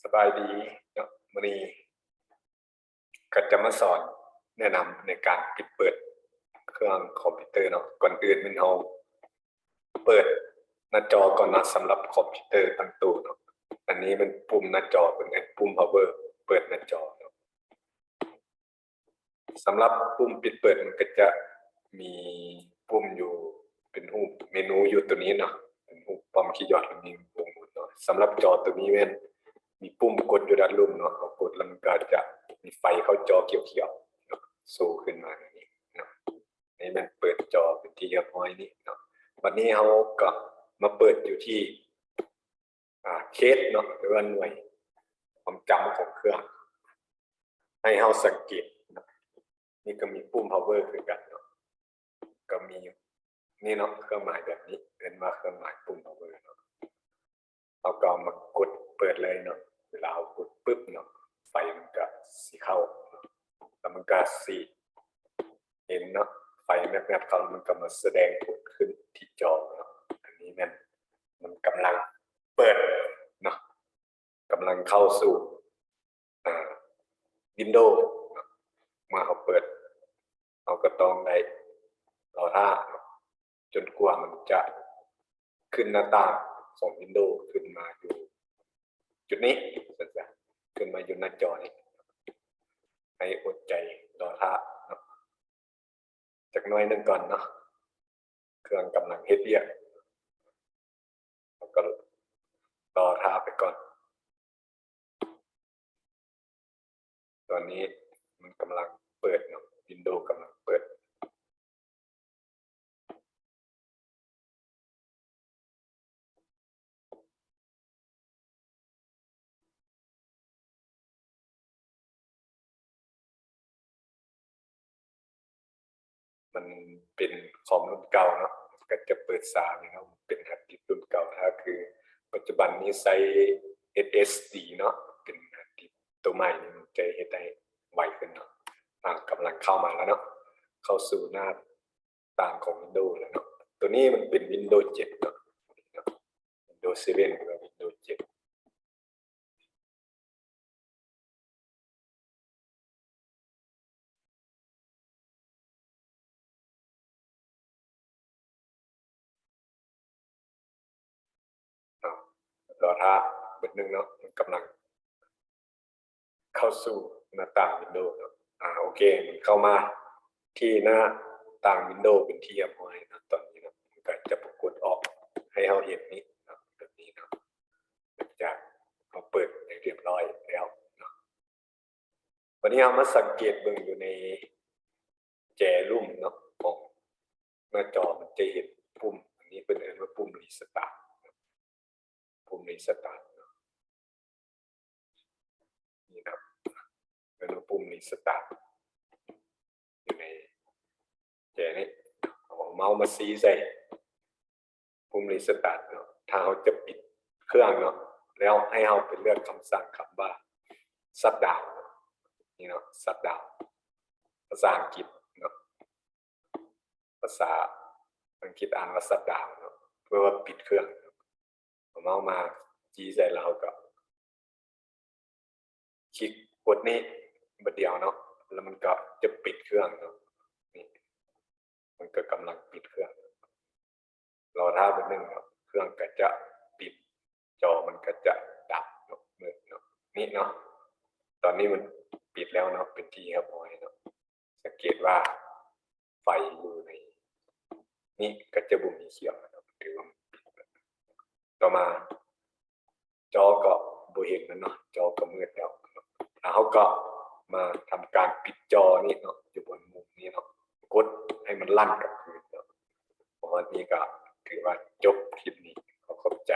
ສະບາຍດີເນາະ, ມື້ນີ້ກໍຈະມາສອນແນະນຳໃນການປິດເປີດເຄື່ອງຄອມພິວເຕີເນາະ. ກ່ອນອື່ນແມ່ນເຮົາເປີດໜ້າຈໍກ່ອນເນາະ, ສຳລັບຄອມພິວເຕີຕັ້ງໂຕເນາະ. ອັນນີ້ແມ່ນປຸ່ມໜ້າຈໍ, ເພິ່ນເອີ້ນປຸ່ມພາວເວີ ເປີດໜ້າຈໍເນາະ. ສຳລັບປຸ່ມປິດເປີດ ມັນກໍຈະມີປຸ່ມຢູ່ ເປັນຮູບເມນູຢູ່ໂຕນີ້ເນາະ, ເປັນຮູບປ້ອມຂີດຢອດ ແລ້ວມີວົງໝູນເນາະ. ສຳລັບຈໍໂຕນີ້ແມ່ນມີປຸ່ມກົດຢູ່ດ້ານລຸ່ມເນາະ, ເຮົາກົດແລ້ວມັນກໍຈະມີໄຟເຂົ້າຈໍຂຽວໆເນາະ ໂຊຂຶ້ນມານີ້ເນາະ. ນີ້ແມ່ນເປີດຈໍເປັນທີ່ຮຽບຮ້ອຍນີ້ເນາະ. ບັດນີ້ເຮົາກໍມາເປີດຢູ່ທີ່ ອ່າ ເຄສເນາະ ຫຼືວ່າໜ່ວຍຄວາມຈຳຂອງເຄື່ອງ ໃຫ້ເຮົາສັງເກດເນາະ. ນີ້ກໍມີປຸ່ມພາວເວີຄືກັນເນາະ, ກໍມີນີ້ເນາະ ເຄື່ອງໝາຍແບບນີ້ ເອີ້ນວ່າເຄື່ອງໝາຍປຸ່ມພາວເວີເນາະ. ເຮົາກໍເອົາມາກົດເປີດເລີຍເນາະ. ເວລາເຮົາກົດປຶບເນາະ ໄຟມັນກໍຊິເຂົ້າເນາະ, ແລ້ວມັນກໍຊິເຫັນເນາະ ໄຟແມັບໆເຂົ້າ ແລ້ວມັນກໍມາສະແດງຜົນຂຶ້ນທີ່ຈໍເນາະ. ອັນນີ້ແມ່ນມັນກຳລັງເປີດເນາະ, ກຳລັງເຂົ້າສູ່ ອ່າ ວິນໂດເນາະ. ເມື່ອເຮົາເປີດ ເຮົາກໍຕ້ອງໄດ້ລໍຖ້າເນາະ ຈົນກວ່າມັນຈະຂຶ້ນໜ້າຕ່າງຂອງວິນໂດຂຶ້ນມາຢູ່ຈຸດນີ້ ຊັ້ນຊະ, ຂຶ້ນມາຢູ່ໜ້າຈໍນີ້. ໃຫ້ອົດໃຈລໍຖ້າເນາະ ຈັກໜ້ອຍໜຶ່ງກ່ອນເນາະ, ເຄື່ອງກຳລັງເຮັດວຽກ, ເຮົາກໍລໍຖ້າໄປກ່ອນ. ຕອນນີ້ມັນກຳລັງເປີດເນາະ, ວິນໂດກຳລັງເປີດ. ມັນເປັນຄອມລຸ້ນເກົ່າເນາະ, ມັນກໍຈະເປີດຊ້າໜ້ອຍເນາະ, ເປັນຮາດດິສລຸ້ນເກົ່າ. ຖ້າຄືປັດຈຸບັນນີ້ໃຊ້ ເອສ ເອສ ດີ ເນາະ, ເປັນຮາດດິສໂຕໃໝ່ນີ້ ມັນຈະເຮັດໃຫ້ໄວຂຶ້ນເນາະ. ອ່າ ກຳລັງເຂົ້າມາແລ້ວເນາະ, ເຂົ້າສູ່ໜ້າຕ່າງຂອງວິນໂດແລ້ວເນາະ. ໂຕນີ້ມັນເປັນວິນໂດເຈັດເນາະ, ວິນໂດເຊເວັນ ຫຼືວ່າວິນໂດເຈັດ. ລໍຖ້າບຶດໜຶ່ງເນາະ, ມັນກຳລັງເຂົ້າສູ່ໜ້າຕ່າງວິນໂດເນາະ. ອາ ໂອເຄ, ມັນເຂົ້າມາທີ່ໜ້າຕ່າງວິນໂດເປັນທີ່ຮຽບຮ້ອຍເນາະ. ຕອນນີ້ເນາະ ມັນກໍຈະປາກົດອອກໃຫ້ເຮົາເຫັນນີ້ເນາະ, ແບບນີ້ເນາະ. ຫຼັງຈາກເຮົາເປີດໃຫ້ຮຽບຮ້ອຍແລ້ວເນາະ, ບັດນີ້ເຮົາມາສັງເກດເບິ່ງຢູ່ໃນແຈລຸ່ມເນາະ ຂອງໜ້າຈໍ, ມັນຈະເຫັນປຸ່ມ, ອັນນີ້ເພິ່ນເອີ້ນວ່າປຸ່ມຣີສະຕາດເນາະ, ປຸ່ມຣີສະຕາດເນາະ. ນີ້ເນາະ ເອີ້ນວ່າປຸ່ມຣີສະຕາດ ຢູ່ໃນແຈນີ້. ເອົາເມົາສ໌ມາຊີ້ໃສ່ປຸ່ມຣີສະຕາດເນາະ. ຖ້າເຮົາຈະປິດເຄື່ອງເນາະ, ແລ້ວໃຫ້ເຮົາໄປເລືອກຄຳສັ່ງຄຳວ່າ ຊັດດາວ ນີ້ເນາະ, ຊັດດາວ ພາສາອັງກິດເນາະ, ພາສາອັງກິດອ່ານວ່າ ຊັດດາວ ເນາະ, ເພື່ອວ່າປິດເຄື່ອງ. ເອົາເມົາສ໌ມາຊີ້ໃສ່ ແລ້ວເຮົາກໍ ຄລິກກົດນີ້ບາດດຽວເນາະ, ແລ້ວມັນກໍຈະປິດເຄື່ອງເນາະ. ນີ້ ມັນກໍກຳລັງປິດເຄື່ອງ, ລໍຖ້າບຶດໜຶ່ງເນາະ, ເຄື່ອງກໍຈະປິດ, ຈໍມັນກໍຈະດັບເນາະ, ມືດເນາະ. ນີ້ເນາະ, ຕອນນີ້ມັນປິດແລ້ວເນາະ, ເປັນທີ່ຮຽບຮ້ອຍເນາະ. ສັງເກດວ່າໄຟຢູ່ໃນນີ້ກໍຈະບໍ່ມີຂຽວແລ້ວເນາະ, ຖືວ່າມັນປິດແລ້ວ. ຕໍ່ມາ ຈໍກໍບໍ່ເຫັນແລ້ວເນາະ, ຈໍກໍມືດແລ້ວ. ແລ້ວເຮົາກໍມາທຳການປິດຈໍນີ້ເນາະ, ຢູ່ບົນມຸມນີ້ເນາະ, ກົດໃຫ້ມັນລັ່ນກັບຄືນເນາະ. ປະມານນີ້ກໍຖືວ່າຈົບຄລິບນີ້. ຂໍຂອບໃຈ